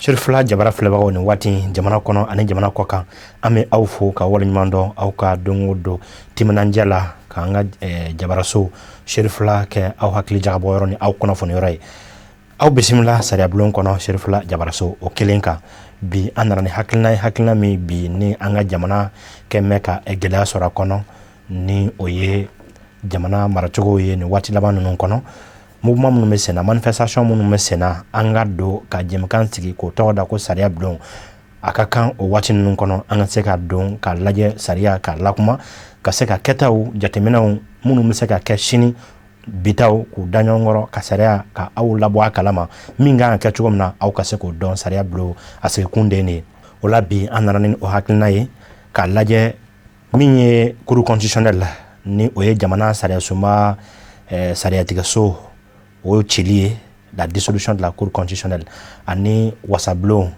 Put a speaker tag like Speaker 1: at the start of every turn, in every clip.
Speaker 1: Serifila Jabara filɛbagaw, nin waati, jamana kɔnɔ ani jamana kɔ kan, an bɛ aw fo ka waleɲuman dɔn aw ka don o don timinandiya la k'an ka jabaraso Serifila kɛ aw hakili jagabɔ yɔrɔ ni aw kunnafoni yɔrɔ ye. Aw bisimila sariyabulon kɔnɔ, Serifila Jabaraso o kelen kan. Bi, an nana ni hakilina ye, hakilina min bi ni an ka jamana kɛ mɛn ka gɛlɛya sɔrɔ a kɔnɔ, ni o ye jamana maracogo ye. Nin waati laban ninnu kɔnɔ, mouvement minnu bɛ senna, manifestation minnu bɛ senna, an ka don ka jɛmukan sigi k'o tɔgɔ da ko sariya bulon. A ka kan o waati ninnu kɔnɔ, an ka se ka don k'a lajɛ sariya k'a lakuma, ka se ka kɛtaw jateminɛw minnu bɛ se ka kɛ sini bitaw k'u da ɲɔgɔn kɔrɔ, ka sariya ka aw labɔ a kalama, min kan ka kɛ cogo min na, aw ka se k'o dɔn. Sariya bulon a sigikun de ye nin ye. O la bi, an nana ni o hakilina ye k'a lajɛ min ye cour constitutionnelle, ni o ye jamana sariyasunba sariyatigɛso, o cili ye, la dissolution de la cour constitutionnelle, ani wasabulon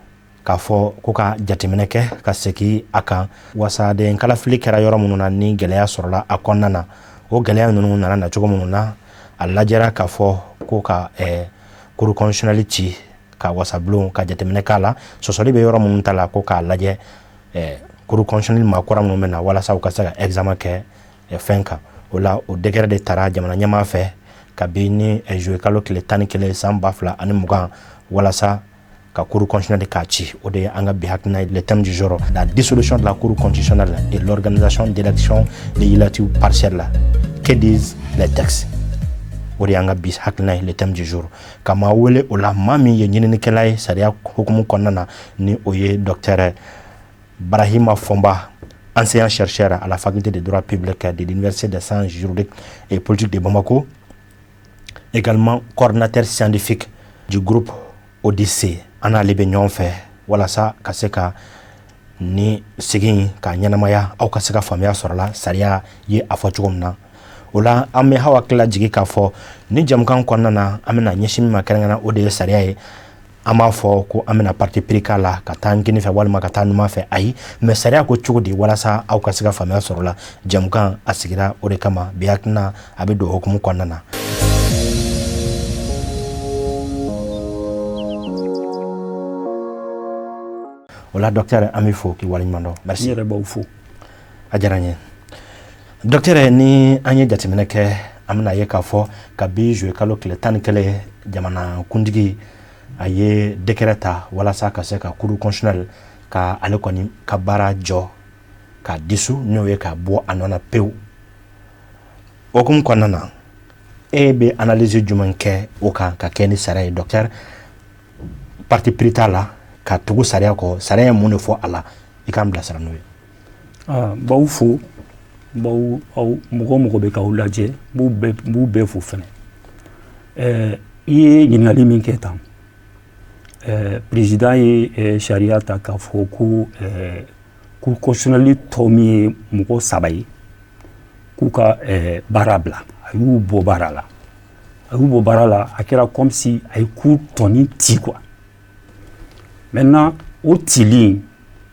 Speaker 1: k'a fɔ ko ka jateminɛ kɛ ka segin a kan. Wasaden kalafili kɛra yɔrɔ minnu na, ni gɛlɛya sɔrɔla a kɔnɔna na, o gɛlɛya ninnu nana na cogo minnu na, a lajɛra k'a fɔ ko ka cour constitutionnelle ci, ka wasabulon ka jateminɛ k'a la, sɔsɔli bɛ yɔrɔ minnu ta la, ko k'a lajɛ cour constitutionnelle maa kura minnu bɛ na, walasa u ka se ka examen kɛ fɛn kan. O la, o décret de tara jamana ɲɛmaa fɛ kabini juillet kalo tile 11 san 2020, walasa ka cour constitutionnelle k'a ci. O de ye an ka bi hakilina ye, le thème du jour: la dissolution de la cour constitutionnelle et l'organisation d'élections législatives partielles, que disent les textes? O de y'an ka bi hakilina ye, le thème du jour. Ka maa wele o la, maa min ye ɲininikɛla ye sariya hukumu kɔnɔna na, ni o ye docteur Barahima Fomba, enseignant chercheur à la faculté de droit public de l'Université des sciences juridiques et politiques de Bamako, également coordinateur scientifique du groupe Odyssée. An n'ale bɛ ɲɔgɔn fɛ walasa ka se ka ni segin ka ɲɛnamaya, aw ka se ka faamuya sɔrɔ la sariya ye a fɔ cogo min na. O la, an bɛ aw hakili lajigin k'a fɔ ni jamukan kɔnɔna na, an bɛna ɲɛsin min ma kɛrɛnkɛrɛn, o de ye sariya ye. An b'a fɔ ko an bɛna parti pris k'a la, ka taa kini fɛ walima ka taa numan fɛ, ayi, mais sariya ko cogo di, walasa aw ka se ka faamuya sɔrɔ la. Jamukan a sigira o de kama. Bi hakilina a bɛ don hukumu kɔnɔna na. O la, docteur, an bɛ fo k'i waleɲuman dɔn. Merci.
Speaker 2: N yɛrɛ b'aw fo.
Speaker 1: A diyara n ye, docteur. Ni an ye jateminɛ kɛ, an bɛna ye k'a fɔ kabi juillet kalo tile 11, jamana kuntigi a ye décret ta walasa ka se ka cour constitutionnelle ka ale kɔni ka baara jɔ, k'a dissous, n'o ye k'a bɔ a nɔ na pewu. O hukumu kɔnɔna na, e bɛ analyse jumɛn kɛ o kan ka kɛ ni sariya ye, docteur? Parti pris t'a la, ka tugu sariya kɔ, sariya ye mun de fɔ a la? I k'an bilasira n'o ye.
Speaker 2: N b'aw fo, n b'aw aw mɔgɔ o mɔgɔ bɛ k'aw lajɛ, n b'u bɛɛ fo fɛnɛ. I ye ɲininkali min kɛ tan, président ye sariya ta k'a fɔ ko cour constitutionnelle tɔ min ye mɔgɔ saba ye, k'u ka baara bila. A y'u bɔ baara la, a y'u bɔ baara la. A kɛra comme si a ye cour tɔnin ci quoi. Maintenant, o cili,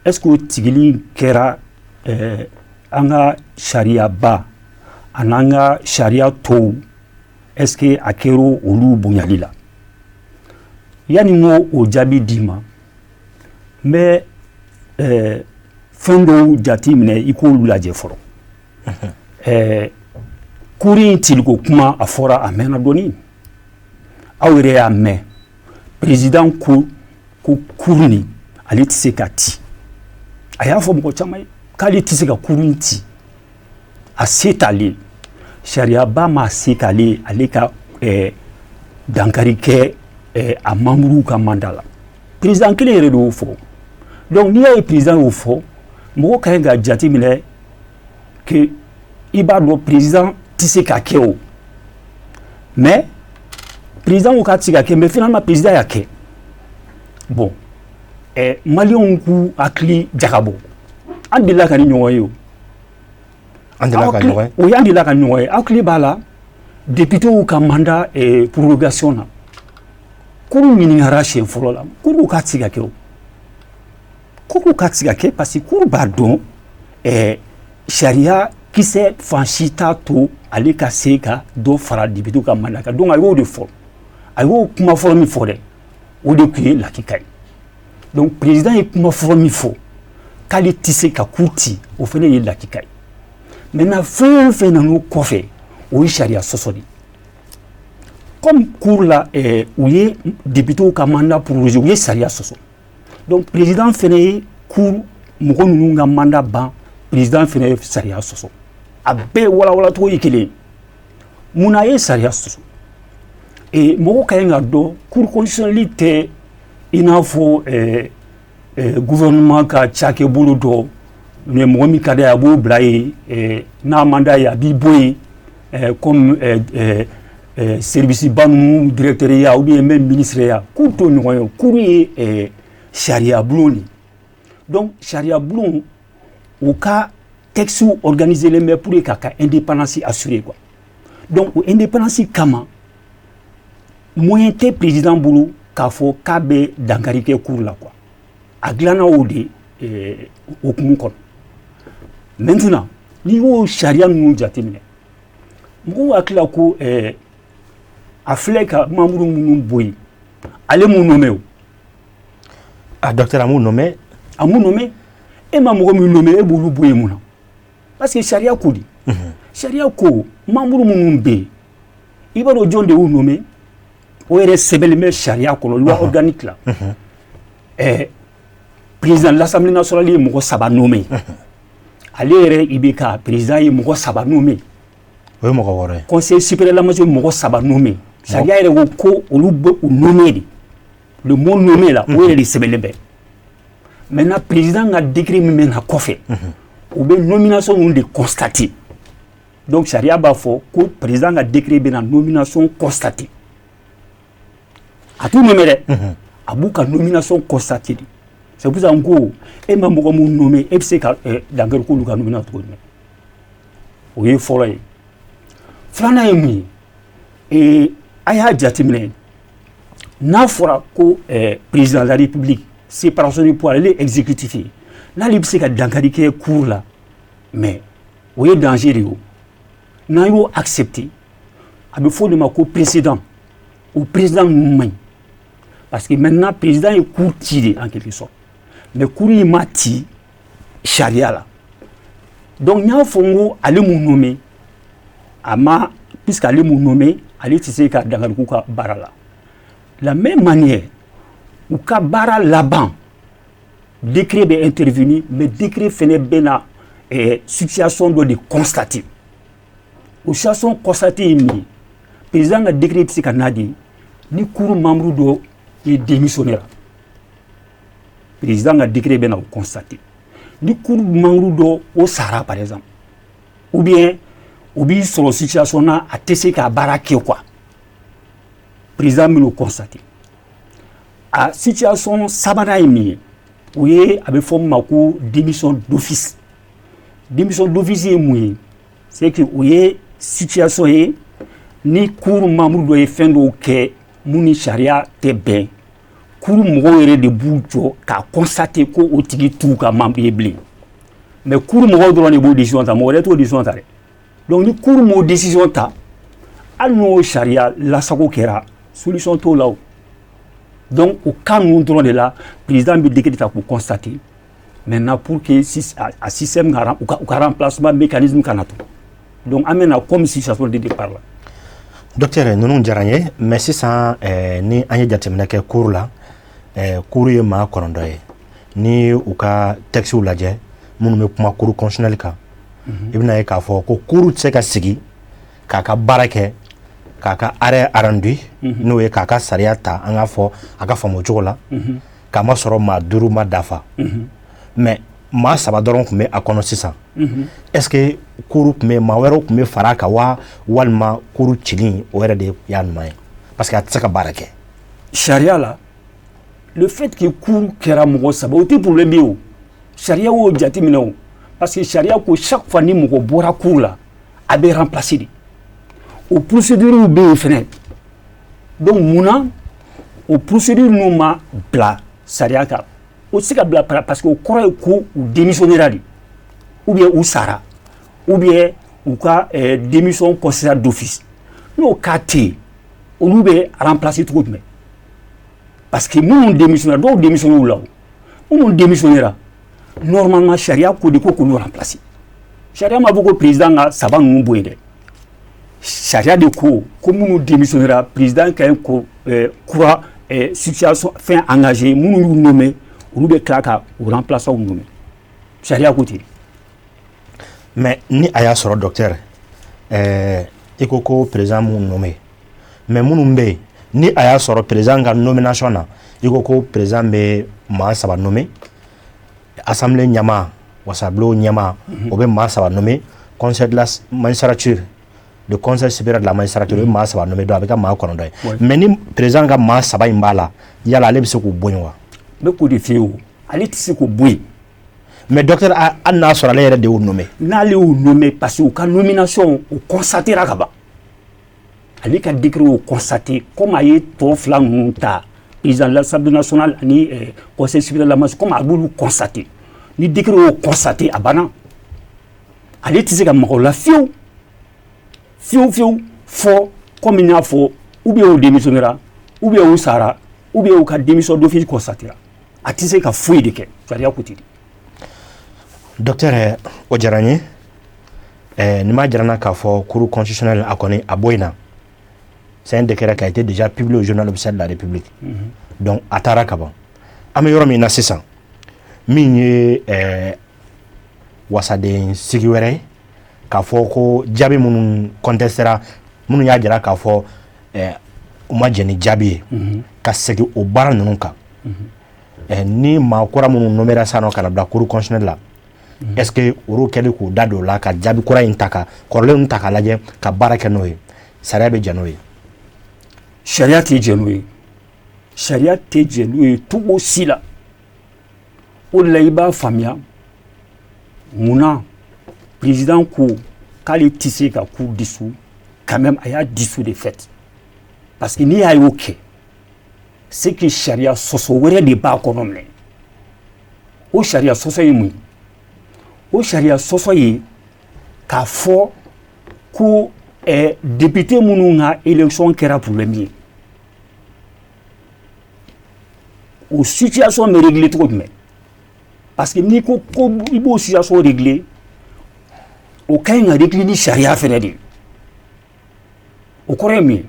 Speaker 2: est ce que o tigili kɛra an ka sariyaba an'an ka sariya tɔw, est ce que a kɛra olu bonyali la? Yanni n k'o o jaabi d'i ma, n bɛ fɛn dɔw jate minɛ, i k'olu lajɛ fɔlɔ. Cour in ciliko kuma a fɔra, a mɛnna dɔɔni. Aw yɛrɛ y'a mɛn, président ko ko cour nin, ale tɛ se ka ci. A y'a fɔ mɔgɔ caman ye k'ale tɛ se ka cour in ci, a se t'ale, sariyaba ma se k'ale ale ka dankari kɛ a membre ka mandat la. Président kelen yɛrɛ de y'o fɔ. Donc n'i y'a ye président y'o fɔ, mɔgɔ ka ɲi ka jate minɛ que i b'a dɔn président tɛ se ka kɛ o. Mais président ko k'a tɛ se ka kɛ, mais finalement président y'a kɛ. Bon, maliyɛnw k'u hakili jagabɔ, an delila ka ni ɲɔgɔn ye o.
Speaker 1: An delila ka ɲɔgɔn ye.
Speaker 2: O y'an delila ka ɲɔgɔn ye. Aw hakili b'a la, députéw ka mandat prorogation na, cour ɲininkara siɲɛ fɔlɔ la, cour ko k'a tɛ se ka kɛ o. Cour ko k'a tɛ se ka kɛ parce que cour b'a dɔn sariya kisɛ fan si t'a to ale ka se ka dɔ fara député ka mandat kan. Donc a y'o de fɔ, a y'o kuma fɔlɔ min fɔ dɛ, o de tun ye lakika ye. Donc président ye kuma fɔlɔ min fɔ k'ale tɛ se ka cour ci, o fana ye lakika ye. Maintenant, fɛn o fɛn nan'o kɔfɛ, o ye sariya sɔsɔ de ye. Comme cour la u ye députés ka mandat prorogé, u ye sariya sɔsɔ. Donc président fana ye cour mɔgɔ ninnu ka mandat ban, président fana ye sariya sɔsɔ. A bɛɛ walawalacogo ye kelen ye. Munna a ye sariya sɔsɔ? Mɔgɔw ka ɲi ka dɔn, cour constitutionnelle tɛ i n'a fɔ gouvernement ka cakɛbolo dɔ, mɔgɔ min ka d'a ye, a b'o bila yen, n'a man d'a ye, a b'i bɔ yen, comme service ba ninnu directeur ya ou bien même ministre ya. Cour t'o ɲɔgɔn ye. Cour ye sariya bulon de. Donc sariya bulon, u ka texte organisé len bɛ pour que k'a ka indépendance assurer, quoi. Donc o indépendance kama, moyen tɛ président bolo k'a fɔ k'a bɛ dankari kɛ cour la, quoi. A dilanna o de hukumu kɔnɔ. Maintenant, n'i y'o sariya ninnu jateminɛ, mɔgɔw hakili la ko a filɛ ka membre minnu bɔ yen, ale m'u nommé o.
Speaker 1: Ah docteur, a m'u nommé.
Speaker 2: A m'u nommé. E ma mɔgɔ min nommé, e b'olu bɔ yen mun na? Parce que sariya ko di, sariya ko membre minnu bɛ yen, i b'a dɔn jɔn de y'u nommé? O yɛrɛ sɛbɛnlen bɛ sariya kɔnɔ, loi organique la. Président de l'Assemblée nationale ye mɔgɔ saba nommé. Ale yɛrɛ IBK, président ye mɔgɔ saba nommé.
Speaker 1: O ye mɔgɔ wɔɔrɔ ye.
Speaker 2: Conseil supérieur de la magistrature, mɔgɔ saba nommé. Sariya yɛrɛ ko ko olu bɛ u nommé de. Le mot nommé là, o yɛrɛ de sɛbɛnlen bɛ. Maintenant, président ka décret min bɛ na kɔfɛ, o bɛ nomination ninnu de constater. Donc sariya b'a fɔ ko président ka décret bɛ na nomination constater. A t'u nommé dɛ, a b'u ka nomination constater de. C'est pour ça n ko e ma mɔgɔ mun nommé, e bɛ se ka dankari k'olu ka nomination cogo jumɛn? O ye fɔlɔ ye. Filanan ye mun ye? A y'a jateminɛ, n'a fɔra ko président de la République, séparation du pouvoir, ale ye exécutif ye, n'ale bɛ se ka dankari kɛ cour la, mais o ye danger de ye. O n'an y'o accepter, a bɛ fɔ o de ma ko précédent. O précédent ninnu man ɲi, parce que maintenant président ye cour ci de en quelque sorte, mais cour in ma ci sariya la. Donc n y'a fɔ n ko ale mun nommé, a ma, puisque ale mun nommé, ale tɛ se ka dankari k'u ka baara la. La même manière, u ka baara laban, décret bɛ intervenir, mais décret fɛnɛ bɛ na situation dɔ de constater. O situation constater ye min ye? Président ka décret tɛ se ka na de ni cour membre dɔ ye démissionné la. Président ka décret bɛ na o constater. Ni cour membre dɔ o sara par exemple, ou bien o b'i sɔrɔ situation na, a tɛ se k'a baara kɛ, quoi, président bɛ n'o constater. A situation sabanan ye min ye? O ye a bɛ fɔ min ma ko démission d'office. Démission d'office ye mun ye? C'est que o ye situation ye ni cour membre dɔ ye fɛn dɔw kɛ mun ni sariya tɛ bɛn, cour mɔgɔw yɛrɛ de b'u jɔ k'a constater ko o tigi t'u ka membre ye bilen. Mais cour mɔgɔw dɔrɔn de b'o décision ta, mɔgɔ wɛrɛ t'o décision ta dɛ. Donc ni cour m'o décision ta, hali n'o sariya lasago kɛra, solution t'o la o. Donc o cas ninnu dɔrɔn de la, président bɛ décret ta k'o constater. Maintenant, pour que a système ka u ka remplacement mécanisme kana to, donc an bɛ na comme situation de départ la.
Speaker 1: Docteur, ninnu diyara n ye, mais sisan ni an ye jateminɛ kɛ cour la, cour ye maa 9 ye. Ni u ka textes lajɛ minnu bɛ kuma cour constitutionnelle kan, i bɛna ye k'a fɔ ko cour tɛ se ka sigi k'a ka baara kɛ, k'a ka arrêt rendu, n'o ye k'a ka sariya ta, an k'a fɔ a ka faamu cogo la, k'a ma sɔrɔ maa 5 ma dafa. Mais maa saba dɔrɔn tun bɛ a kɔnɔ sisan. Est ce que cour tun bɛ maa wɛrɛw tun bɛ fara a kan wa, walima cour cili o yɛrɛ de y'a ɲuman ye, parce que a tɛ se ka baara kɛ?
Speaker 2: Sariya la, le fait que cour kɛra mɔgɔ saba, o tɛ problème ye. O sariya y'o jateminɛ o, parce que sariya ko chaque fois ni mɔgɔ bɔra cour la, a bɛ remplacer de. O procédure bɛ yen fɛnɛ. Donc munna o procédure ninnu ma bila sariya kan? O tɛ se ka bila parce que o kɔrɔ ye ko u démissionnera de, ou bien u sara, ou bien u ka démission considérée d'office. N'o cas tɛ yen, olu bɛ remplacer cogo jumɛn? Parce que minnu démissionnera, dɔw démissionné la o. Minnu démissionnera, normalement sariya ko de ko k'olu remplacer. Sariya ma fɔ ko président ka saba ninnu bɔ yen dɛ. Sariya de ko ko minnu démissionnera, président ka ɲi ko kura situation fɛn engagé, minnu y'u nommé, olu bɛ tila ka u remplaçants nommé. Sariya ko ten.
Speaker 1: Mais ni a y'a sɔrɔ, docteur, i ko ko président m'u nommé, mais minnu bɛ yen, ni a y'a sɔrɔ président ka nomination na, i ko ko président bɛ maa saba nommé, assemblée ɲɛmaa, wasabulon ɲɛmaa, o bɛ maa saba nommé, conseil de la magistrature, le Conseil supérieur de la magistrature, o bɛ maa saba nommé, donc a bɛ kɛ maa 9 ye. Mais ni président ka maa saba in b'a la, yala ale bɛ se k'u bɔ yen wa?
Speaker 2: N bɛ k'o de f'i ye, o ale tɛ se k'o bɔ yen.
Speaker 1: Mais docteur, hali n'a sɔrɔ ale yɛrɛ de y'o nommé?
Speaker 2: N'ale y'o nommé, parce que u ka nomination o constatera ka ban, ale ka décret y'o constaté, comme a ye tɔ fila ninnu ta, président de l'Assemblée nationale ani Conseil supérieur de la magistrature, comme a b'olu constaté, ni décret y'o constaté, a banna. Ale tɛ se ka maga o la fiyewu fiyewu fiyewu, fɔ comme n y'a fɔ, ou bien o démissionnera, ou bien o sara, ou bien u ka démission d'office constatera. A tɛ se ka foyi de kɛ, sariya ko ten.
Speaker 1: Docteur, o diyara n ye. Nin b'a jira n na k'a fɔ Cour constitutionnelle, a kɔni a bɔ yen na, c'est un décret qui a été déjà publié au Journal officiel de la République. Donc a taara ka ban. An bɛ yɔrɔ min na sisan, min ye wasaden sigi wɛrɛ ye, k'a fɔ ko jaabi minnu contestera, minnu y'a jira k'a fɔ u ma jɛn ni jaabi ye, ka segin o baara ninnu kan, ni maa kura minnu nommera sisan nɔ ka na bila Cour constitutionnelle la, est ce que olu kɛlen k'u da don o la ka jaabi kura in ta, ka kɔrɔlen ta k'a lajɛ, ka baara kɛ n'o ye, sariya bɛ jɛn n'o ye?
Speaker 2: Sariya tɛ jɛn n'o ye, sariya tɛ jɛn n'o ye cogo si la. O de la i b'a faamuya munna président ko k'ale tɛ se ka cour dissous. Quand même, a y'a dissous de fait, parce que n'i y'a y'o kɛ, c'est que sariya sɔsɔ wɛrɛ de b'a kɔnɔ minɛ. O sariya sɔsɔ ye mun ye? O sariya sɔsɔ ye k'a fɔ ko député minnu ka élection kɛra problème ye, o situation bɛ régler cogo jumɛn? Parce que n'i ko ko i b'o situation régler, o ka ɲi ka régler ni sariya fɛnɛ de ye. O kɔrɔ ye mun ye?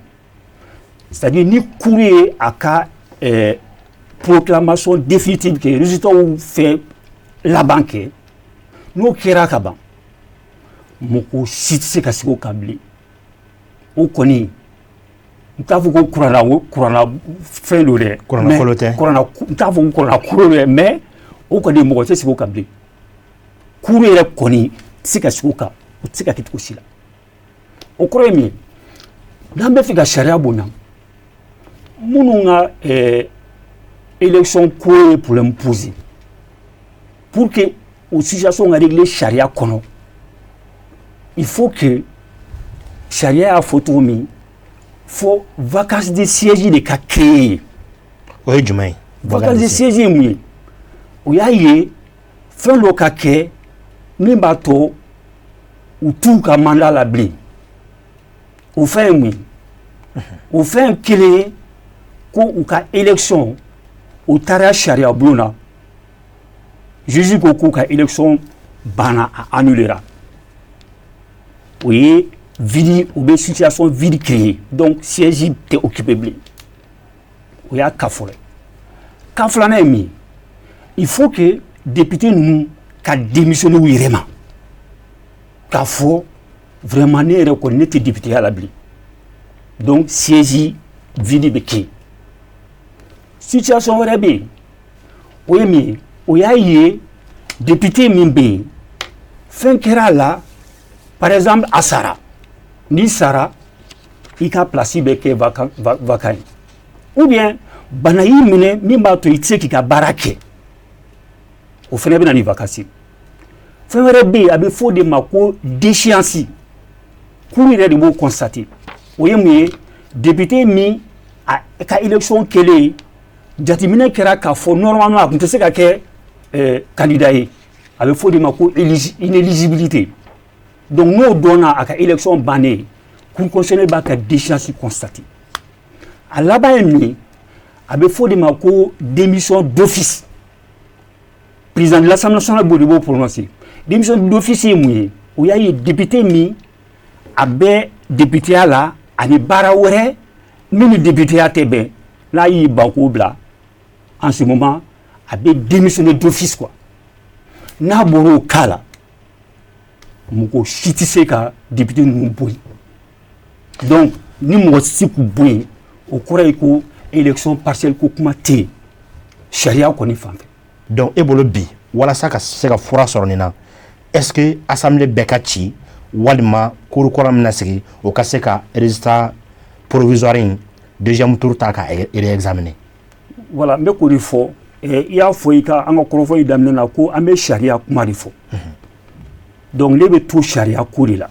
Speaker 2: C'est à dire ni cour ye a ka proclamation définitive kɛ, résultat fɛn laban kɛ, n'o kɛra ka ban, mɔgɔ si tɛ se ka sigi o kan bilen. O kɔni, n t'a fɔ ko kuranna fɛn don dɛ.
Speaker 1: Kuranna kolo tɛ.
Speaker 2: Kuranna, n t'a fɔ ko kuranna kolo dɛ, mais o kɔni, mɔgɔ tɛ sigi o kan bilen. Cour yɛrɛ kɔni tɛ se ka sigi o kan, o tɛ se ka kɛ cogo si la. O kɔrɔ ye min ye, n'an bɛ fɛ ka sariya bonya, minnu ka élection ko ye problème posé, pour que o situation ka régler sariya kɔnɔ, il faut que sariya y'a fɔ cogo min, fo vacance de siège de ka créer.
Speaker 1: O ye jumɛn ye?
Speaker 2: Vacance de siège ye mun ye? O y'a ye fɛn dɔ ka kɛ min b'a to u t'u ka mandat la bilen. O fɛn ye mun ye? O fɛn kelen ye ko u ka élection, u taara sariya bulon na, juge ko k'u ka élection banna, a annulera. O ye vide, u bɛ situation vide créer, donc siège tɛ occupé bilen. O y'a cas fɔlɔ ye. Cas filanan ye min ye, il faut que député ninnu ka démissionner u yɛrɛ ma, k'a fɔ vraiment ne yɛrɛ kɔni, ne tɛ député ya la bilen. Donc siège vide bɛ kɛ. Situation wɛrɛ bɛ yen, o ye min ye, o y'a ye député min bɛ yen, fɛn kɛra a la, par exemple a sara. N'i sara, i ka place bɛ kɛ vacant ye, ou bien bana y'i minɛ min b'a to i tɛ se k'i ka baara kɛ, o fana bɛ na ni vacance. Fɛn wɛrɛ bɛ yen, a bɛ fɔ o de ma ko déchéance. Cour yɛrɛ de b'o constater. O ye mun ye? Député min a ka élection kɛlen, jateminɛ kɛra k'a fɔ normalement a tun tɛ se ka kɛ candidat ye, a bɛ fɔ o de ma ko inéligibilité. Donc n'o dɔnna, a ka élection bannen, Cour constitutionnelle b'a ka déchéance constater. A laban ye mun ye? A bɛ fɔ o de ma ko démission d'office. Président de l'Assemblée nationale b'o de b'o prononcer. Démission d'office ye mun ye? O y'a ye député min a bɛ députéya la ani baara wɛrɛ min ni députéya tɛ bɛn, n'a y'i ban k'o bila, en ce moment a bɛ démissionner d'office quoi. N'a bɔra o cas la, mɔgɔ si tɛ se ka député ninnu bɔ yen. Donc ni mɔgɔ tɛ se k'u bɔ yen, o kɔrɔ ye ko élection partielle ko kuma tɛ yen sariya kɔni fan fɛ.
Speaker 1: Donc e bolo bi, walasa ka se ka fura sɔrɔ nin na, est ce que assemblée bɛɛ ka ci walima cour kɔrɔ min na sigi, o ka se ka résultat provisoire in deuxième tour ta ka réexaminer?
Speaker 2: Voilà, n bɛ k'o de fɔ. I y'a fɔ i ka an ka kɔrɔfɔ in daminɛ na ko an bɛ sariya kuma de fɔ. Donc ne bɛ to sariya ko de la.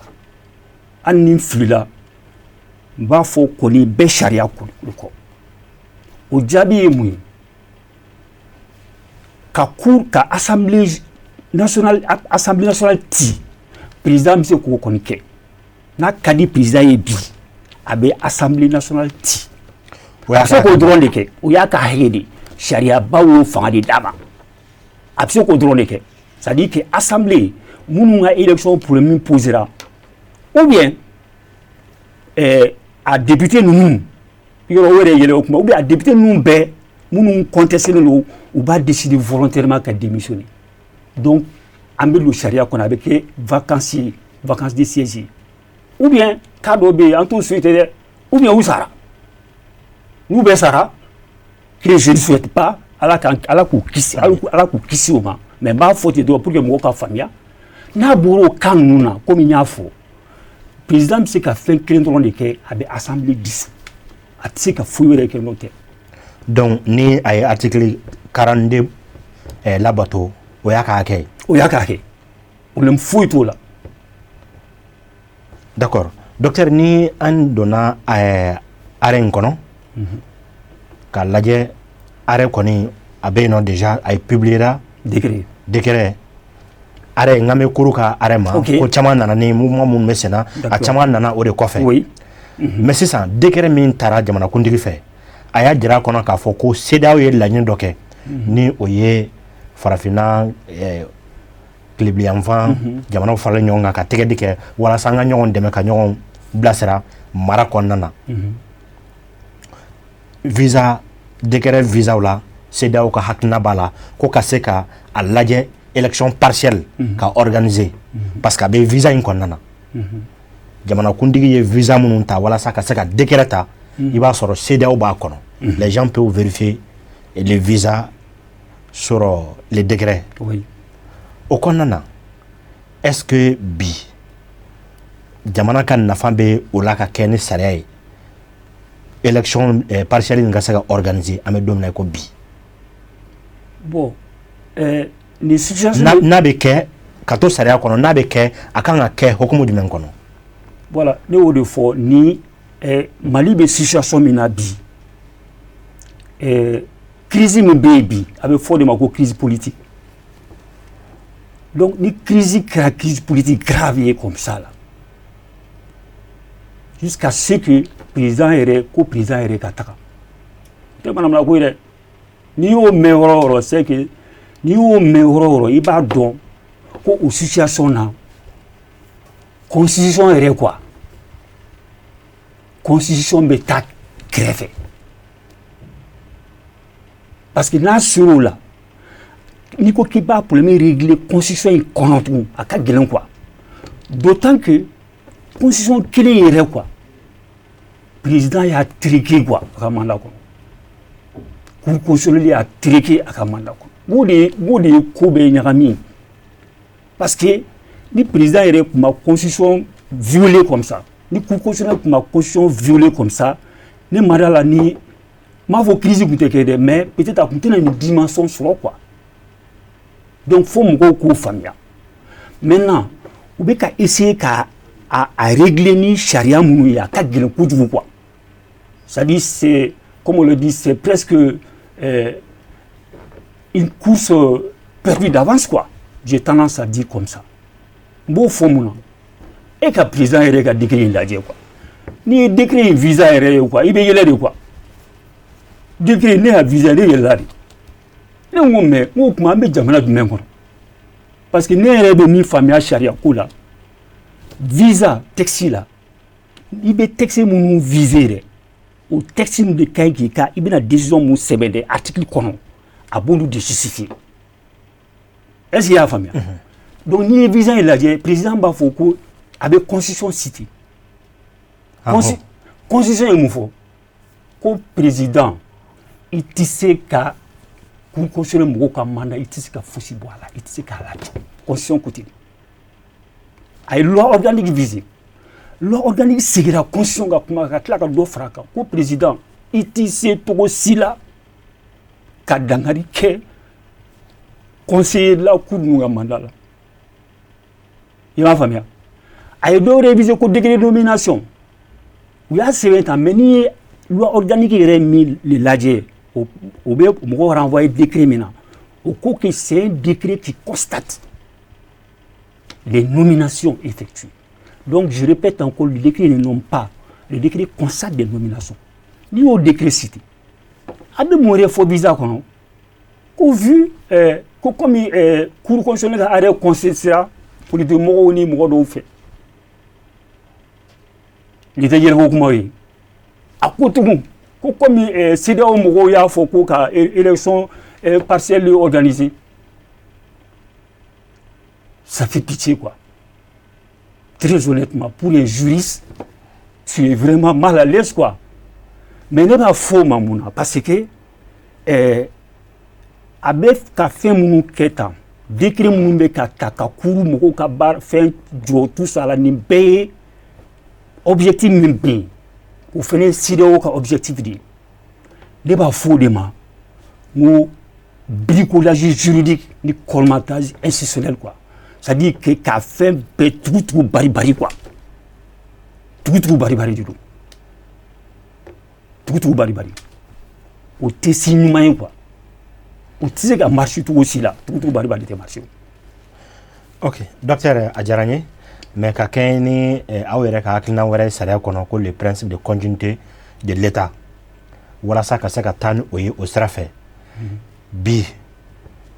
Speaker 2: Hali ni n filila, n b'a fɔ kɔni bɛɛ sariya ko de kɔ. O jaabi ye mun ye? Ka cour ka assemblée nationale ci, président bɛ se k'o kɔni kɛ. N'a ka di président ye bi, a bɛ Assemblée nationale ci.
Speaker 1: O
Speaker 2: A
Speaker 1: y'a
Speaker 2: bɛ se k'o dɔrɔn de kɛ. O y'a ka hakɛ de ye, sariyaba y'o fanga de d'a ma, a bɛ se k'o dɔrɔn de kɛ. C'est à dire que assemblée minnu ka élection problème posera, ou bien a député ninnu yɔrɔ o yɛrɛ yɛlɛ o kuma, ou bien a député ninnu bɛɛ minnu contesté don, u b'a décider volontairement ka démissionner. Donc an bɛ don sariya kɔnɔ, a bɛ kɛ vacance ye, vacance de siège ye. Ou bien cas dɔw bɛ yen, an t'o souhaiter dɛ, ou bien u sara, n'u bɛɛ sara, que je ne souhaite pas, Ala k'an Ala k'u kisi, Ala k'u kisi o ma. Mais n b'a fɔ ten dɔrɔn pour que mɔgɔw ka faamuya. N'a bɔra o cas ninnu na, komi n y'a fɔ, président bɛ se ka fɛn kelen dɔrɔn de kɛ, a bɛ assemblée dissous. A tɛ se ka foyi wɛrɛ kɛ n'o tɛ.
Speaker 1: Donc ni a ye article 42 labato, o y'a ka hakɛ ye.
Speaker 2: O y'a ka hakɛ, problème foyi t'o la.
Speaker 1: D'accord, docteur. Ni an donna arrêt in kɔnɔ k'a lajɛ, arrêt kɔni a bɛ yen nɔ déjà, a ye publiera.
Speaker 2: Décret.
Speaker 1: Décret, arrêt, n kan bɛ cour ka arrêt ma. Ko caman nana ni mouvement minnu bɛ sen na, a caman nana o de kɔfɛ. Mais sisan, décret min taara jamanakuntigi fɛ, a y'a jira a kɔnɔ k'a fɔ ko CEDEAO ye laɲini dɔ kɛ, ni o ye farafinna tilebiyanfan jamanaw faralen ɲɔgɔn kan ka tɛgɛ di kɛ walasa an ka ɲɔgɔn dɛmɛ ka ɲɔgɔn bilasira mara kɔnɔna na. Visa décret, visaw la, CEDEAO ka hakilina b'a la ko ka se ka a lajɛ élection partielle ka organiser, parce que a bɛ visa in kɔnɔna na. Jamanakuntigi ye visa minnu ta walasa ka se ka décret ta, i b'a sɔrɔ CEDEAO b'a kɔnɔ. Les gens peuvent vérifier les visas sur les décrets. O kɔnɔna na, est-ce que bi jamana ka nafa bɛ o la ka kɛ ni sariya ye, élection partielle in ka se ka organiser, an bɛ don min na i ko bi?
Speaker 2: Bon, nin situation
Speaker 1: N'a bɛ kɛ ka to sariya kɔnɔ, n'a bɛ kɛ, a kan ka kɛ hukumu jumɛn kɔnɔ?
Speaker 2: Voilà, ne y'o de fɔ ni Mali bɛ situation min na bi, crise min bɛ yen bi, a bɛ fɔ o de ma ko crise politique. Donc ni crise kɛra crise politique grave ye comme ça là, jusqu'à ce que président yɛrɛ ko président yɛrɛ ka taga, o tɛ manamana ko ye dɛ. N'i y'o mɛn yɔrɔ o yɔrɔ, c'est que n'i y'o mɛn yɔrɔ o yɔrɔ, i b'a dɔn ko o situation na, constitution yɛrɛ quoi, constitution bɛ taa kɛrɛfɛ. Parce que n'a ser'o la, n'i ko k'i b'a problème régler constitution in kɔnɔ tugun, a ka gɛlɛn quoi. D'autant que constitution kelen yɛrɛ quoi, président y'a truqué quoi a ka mandat kɔnɔ, cour constitutionnelle y'a truqué a ka mandat kɔnɔ. O de ye ko bɛɛ ɲagami. Parce que ni président yɛrɛ tun ma constitution violer comme ça, ni cour constitutionnelle tun ma constitution violer comme ça, ne ma da la ni n m'a fɔ crise tun tɛ kɛ dɛ, mais peut-être a tun tɛna nin dimension sɔrɔ quoi. Donc fo mɔgɔw k'o faamuya. Maintenant, u bɛ ka essayer ka a régler ni sariya minnu ye, a ka gɛlɛn kojugu quoi. C'est-à-dire, c'est comme on le dit, c'est presque une course perdue d'avance quoi, j'ai tendance à dire comme ça. N b'o fɔ mun na? E ka président yɛrɛ ka décret in lajɛ quoi. N'i ye décret in visa yɛrɛ ye quoi, i bɛ yɛlɛ de quoi. Décret ne y'a visa, ne yɛlɛla de. Ne ko mais, n ko tuma an bɛ jamana jumɛn kɔnɔ? Parce que ne yɛrɛ bɛ min faamuya sariya ko la, visa texte la, i bɛ texte minnu viser dɛ, o texte ninnu de ka ɲi k'i ka, i bɛna décision mun sɛbɛn dɛ, article kɔnɔ, a b'olu de justifier. Est ce que i y'a faamuya? Donc n'i ye visa in lajɛ, président b'a fɔ ko a bɛ constitution citer. Constitution ye mun fɔ? Ko président, i tɛ se ka cour constitutionnelle mɔgɔw ka mandat, i tɛ se ka fosi bɔ a la, i tɛ se k'a lajɔ. Constitution ko ten. A ye loi organique visé. Loi organique seginna constitution ka kuma, ka tila ka dɔ fara a kan ko président, i tɛ se cogo si la ka dankari kɛ conseiller la cour ninnu ka mandat la. I m'a faamuya? A ye dɔw réviser ko décret de nomination, u y'a sɛbɛn tan. Mais n'i ye loi organique yɛrɛ min lajɛ, o bɛ mɔgɔw renvoyer décret min na, o ko que c'est un décret qui constate les nominations effectuées. Donc je répète encore, le décret ne nomme pas, le décret constate des nominations. N'i y'o décret cité, a bɛ mun yɛrɛ fɔ visa kɔnɔ? Ko vu ko komi cour constitutionnelle ka arrêt contesté politique mɔgɔw ni mɔgɔ dɔw fɛ, nin tɛ yɛlɛko kumaw ye. A ko tugun ko komi CEDEAO mɔgɔw y'a fɔ ko ka élection partielle organiser. Ça fait pitié, quoi. Très honnêtement, pour les juristes, tu es vraiment mal à l'aise, quoi. Mais ne b'a fɔ o ma mun na? Parce que a bɛ ka fɛn minnu kɛ tan, décret minnu bɛ ka ta ka cour mɔgɔw ka baara fɛn jɔ, tout ça la, nin bɛɛ ye objectif min bɛ yen, o fana ye CEDEAO ka objectif de ye. Ne b'a fɔ o de ma n ko bricolage juridique ni colmatage institutionnel, quoi. C'est à dire que k'a fɛn bɛɛ tugu-tugu bari-bari, quoi. Tugu-tugu bari-bari de don, tugu-tugu bari-bari. O tɛ si ɲuman ye, quoi. O tɛ se ka marcher cogo si la. Tugu-tugu bari-bari tɛ marcher.
Speaker 1: Ok docteur, a diyara n ye. Mais ka kɛɲɛ ni aw yɛrɛ ka hakilina wɛrɛ sariya kɔnɔ ko le principe de continuité de l'État, walasa ka se ka taa ni o ye o sira fɛ, bi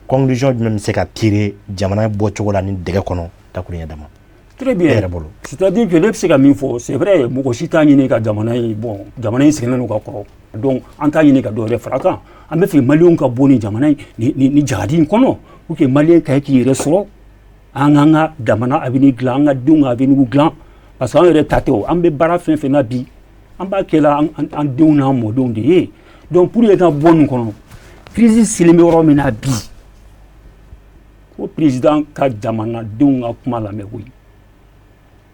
Speaker 1: conclusion jumɛn bɛ se ka tirer jamana bɔcogo la ni dɛgɛ kɔnɔ, dakuruɲɛ dama?
Speaker 2: Très bien.
Speaker 1: E yɛrɛ bolo.
Speaker 2: C'est-à-dire que ne bɛ se ka min fɔ, c'est vrai, mɔgɔ si t'a ɲini ka jamana ye, bon, jamana in sɛgɛnnen don ka kɔrɔ. Donc an t'a ɲini ka dɔ wɛrɛ fara a kan. An bɛ fɛ maliyɛnw ka bɔ nin jamana in ni jagadi in kɔnɔ pour que maliyɛn ka k'i yɛrɛ sɔrɔ, an k'an ka jamana avenir dilan, an ka denw ka avenir dilan, parce que an yɛrɛ ta tɛ o. An bɛ baara fɛn fɛn na bi, an b'a kɛla an denw n'an mɔdenw de ye. Donc pour que ka bɔ nin kɔnɔ, crise selen bɛ yɔrɔ min na bi, ko président ka jamanadenw ka kuma lamɛn koyi.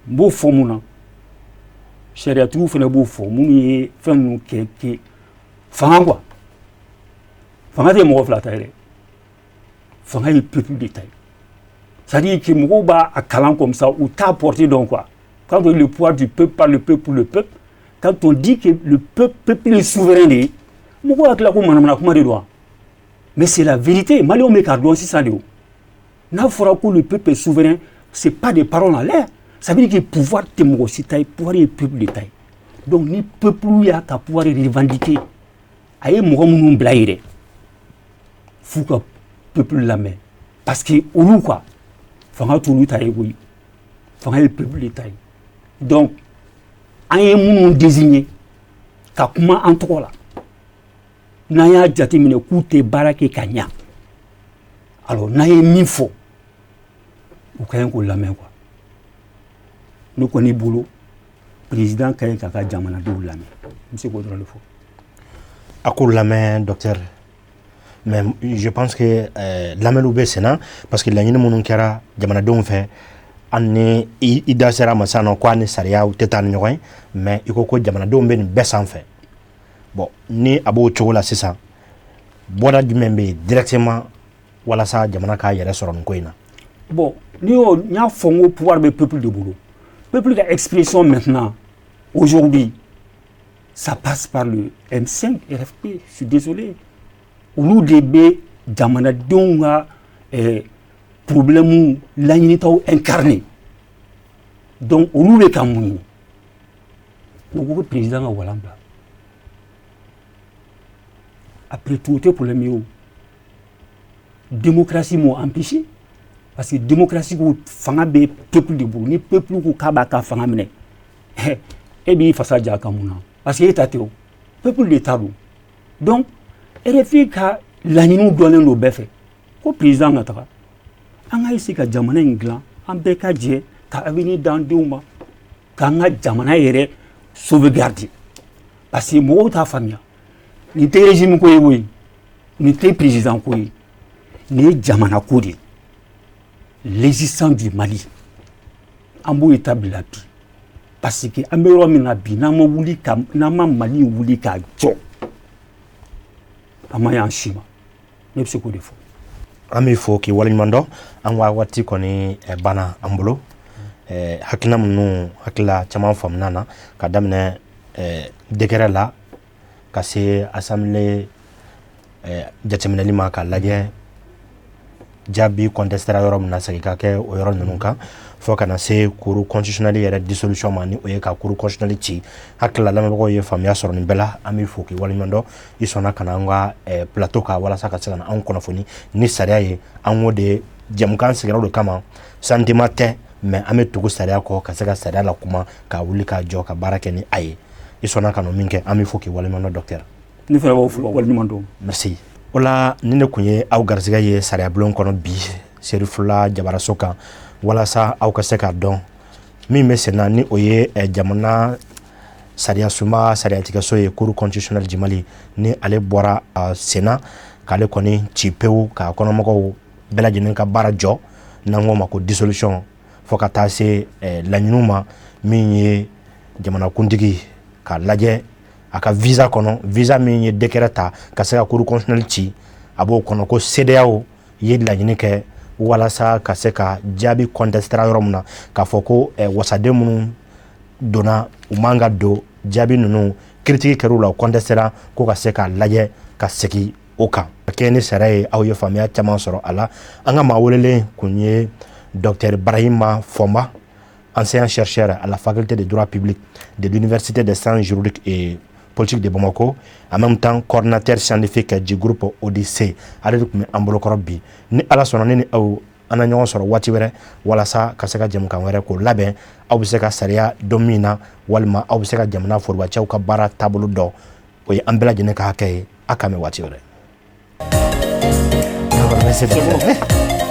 Speaker 2: N b'o fɔ mun na? Sariyatigiw fana b'o fɔ, minnu ye fɛn minnu kɛ fanga, quoi. Fanga tɛ mɔgɔ fila ta ye dɛ, fanga ye peuple de ta ye. C'est à dire que mɔgɔw b'a a kalan comme ça, u t'a porter dɔn, quoi. Quand on dit le pouvoir du peuple, par le peuple, pour le peuple, quand on dit que le peuple, peuple est souverain de ye, mɔgɔw hakili ko manamana kuma de don wa? Mais c'est la vérité. Maliyɛnw bɛ k'a dɔn sisan de. O n'a fɔra ko le peuple est souverain, c'est pas des paroles en l'air. Ça veut dire que pouvoir tɛ mɔgɔ si ta ye, pouvoir ye peuple de ta ye. Donc ni peuple y'a ka pouvoir revendiquer, a ye mɔgɔ minnu bila yen dɛ, f'u ka peuple lamɛn, parce que olu, quoi, fanga t'olu ta ye koyi, fanga ye peuple de ta ye. Donc an ye minnu désigner ka kuma an tɔgɔ la, n'an y'a jateminɛ k'u tɛ baara kɛ ka ɲa, alors n'an ye min fɔ, u ka ɲi k'o lamɛn, quoi. Ne kɔni bolo, président ka ɲi k'a ka jamanadenw lamɛn. N bɛ se k'o dɔrɔn de fɔ.
Speaker 1: A k'o lamɛn, docteur. Mais je pense que lamɛnniw bɛ sen na, parce que laɲini minnu kɛra jamanadenw fɛ, hali ni i da sera a ma sisan nɔ ko a ni sariyaw tɛ taa ni ɲɔgɔn ye, mais i ko ko jamanadenw bɛ nin bɛɛ sanfɛ. Bon, ni a b'o cogo la sisan, bɔda jumɛn bɛ yen directement walasa jamana k'a yɛrɛ sɔrɔ nin ko in na?
Speaker 2: Bon, n'i y'o, n y'a fɔ n ko pouvoir bɛ peuple de bolo. Peuple ka expression maintenant, aujourd'hui, ça passe par le M5 RFP. Je suis désolé, olu de bɛ jamanadenw ka problème laɲinitaw incarner. Donc olu bɛ ka mun ɲini? U ko ko président ka walan bila. Après tout, o tɛ problème ye o. Démocratie m'o empêché, parce que démocratie ko fanga bɛ peuple de bolo. Ni peuple ko k'a b'a ka fanga minɛ, e b'i fasa ja kan mun na? Parce que e ta tɛ, o peuple de ta don. Donc RFI ka laɲiniw dɔnnen don bɛɛ fɛ ko président ka taga, an ka essayer ka jamana in dilan, an bɛɛ ka jɛ ka avenir d'an denw ma, k'an ka jamana yɛrɛ sauvegarder, parce que mɔgɔw t'a faamuya. Nin tɛ régime ko ye koyi, nin tɛ président ko ye, nin ye jamana ko de ye. L'existence du Mali, an b'o état bila bi, parce que an bɛ yɔrɔ min na bi, n'an ma wuli ka, n'an ma Mali wuli k'a jɔ, a ma ɲi an si ma. Ne bɛ se k'o de fɔ.
Speaker 1: An b'i fo k'i waleɲuman dɔn. An ka waati kɔni banna an bolo. Hakilina minnu hakilila caman faamuna na, ka daminɛ décret la ka se assemblée jateminɛli ma, k'a lajɛ jaabi contestera yɔrɔ min na, segin ka kɛ o yɔrɔ ninnu kan, fo ka na se cour constitutionnelle yɛrɛ dissolution ma, ni o ye ka cour constitutionnelle ci. Hakilila lamɛnbagaw ye faamuya sɔrɔ nin bɛɛ la. An b'i fo k'i waleɲuman dɔn, i sɔnna ka na an ka plateau kan walasa ka se ka na anw kunnafoni ni sariya ye. An k'o de jɛmukan sigira o de kama. Sentiment tɛ, mais an bɛ tugu sariya kɔ ka se ka sariya la kuma, ka wuli k'a jɔ, ka baara kɛ ni a ye. I sɔnna ka n'o min kɛ, an b'i fo k'i waleɲuman dɔn, docteur.
Speaker 2: Ne fana b'aw fo waleɲuman dɔn.
Speaker 1: Merci. O la, ni ne kun ye aw garisɛgɛ ye sariya bulon kɔnɔ bi, Serifula jabaraso kan, walasa aw ka se k'a dɔn min bɛ sen na, ni o ye jamana sariya sunba sariyatigɛso ye, Cour constitutionnelle du Mali, ni ale bɔra a sen na k'ale kɔni ci pewu, k'a kɔnɔmɔgɔw bɛɛ lajɛlen ka baara jɔ, n'an k'o ma ko dissolution, fo ka taa se laɲiniw ma min ye jamanakuntigi k'a lajɛ a ka visa kɔnɔ, visa min ye décret ta ka se ka Cour constitutionnelle ci, a b'o kɔnɔ ko CEDEAO ye laɲini kɛ walasa ka se ka jaabi contestera yɔrɔ min na, k'a fɔ ko wasaden minnu donna, u man ka don, jaabi ninnu critique kɛr'u la, o contestera, ko ka se k'a lajɛ ka segin o kan ka kɛ ni sariya ye. Aw ye faamuya caman sɔrɔ a la. An ka maa welelen kun ye docteur Barahima Fɔnba, enseignant chercheur à la faculté de droit public de l'Université des sciences juridiques et politiques de Bamako, en même temps coordinateur scientifique du groupe Odyssée. Ale de tun bɛ an bolokɔrɔ bi. Ni Ala sɔnna, ne ni aw an na ɲɔgɔn sɔrɔ waati wɛrɛ walasa ka se ka jɛmukan wɛrɛ k'o labɛn, aw bɛ se ka sariya dɔn min na, walima aw bɛ se ka jamana forobacɛw ka baara taabolo dɔn. O ye an bɛɛ lajɛlen ka hakɛ ye. A k'an bɛn waati wɛrɛ. Merci.